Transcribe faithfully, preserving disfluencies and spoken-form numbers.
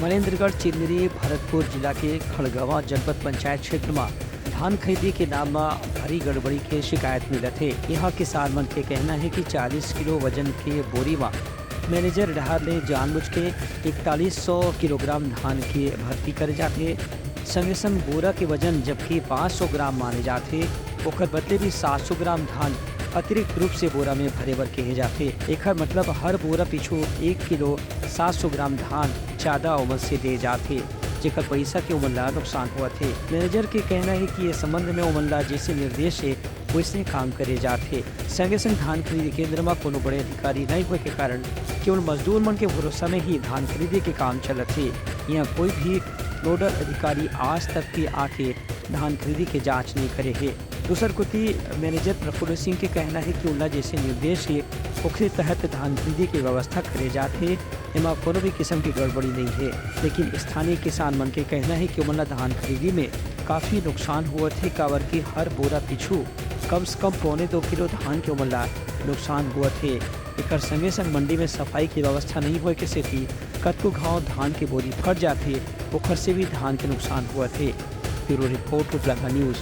नरेंद्रगढ़ चिन्नरी भरतपुर जिला के खड़गवां जनपद पंचायत क्षेत्र म धान खरीदी के नाम म भारी गड़बड़ी के शिकायत मिलत हे। इहां किसान मन के कहना हे कि चालीस किलो वजन के बोरी म मैनेजर डहार ले जानबूझ के इकतालीस सौ किलोग्राम धान के भर्ती करे जाथे। संगे संग बोरा के वजन जबकि पाँच सौ ग्राम माने जाथे, ओकर बदले भी सात सौ ग्राम धान अतिरिक्त रूप से बोरा में भरे बर कहे जाथे। एकर मतलब हर बोरा पीछू एक किलो सात सौ ग्राम धान ज्यादा ओमन से दे जाथे, जेकर पइसा के ओमन ला नुकसान होवत हे। मैनेजर के कहना हे कि ये संबंध में ओमन ला जैसे निर्देश हे, वैसने काम करे जात हे। संगे संग धान खरीदी केंद्र म कोनो बड़े अधिकारी नइ होए के कारण केवल मजदूर मन के भरोसा में ही धान खरीदी के काम चलत हे। इहां कोई भी नोडल अधिकारी आज तक के आके धान खरीदी के जांच नइ करे हे। दूसर कोति, मैनेजर प्रफुल्ल सिंह के कहना हे कि उनला जैसे निर्देश हे, ओखरे तहत धान खरीदी के व्यवस्था करे जात हे। एमा कोनो भी किसम के गड़बड़ी नइ हे, लेकिन स्थानीय किसान मन के कहना हे कि ओमन ला धान खरीदी में काफी नुकसान होवत हे, काबर कि हर बोरा पीछू कम से कम पौने दो किलो धान के ओमन ला नुकसान होवत हे। एकर संगे संग मंडी में सफाई के व्यवस्था नइ होए के सेती कतको घांव धान के बोरी फट जाथे, ओखर से भी धान के नुकसान होवत हे। ब्यूरो रिपोर्ट, उपलब्ध न्यूज।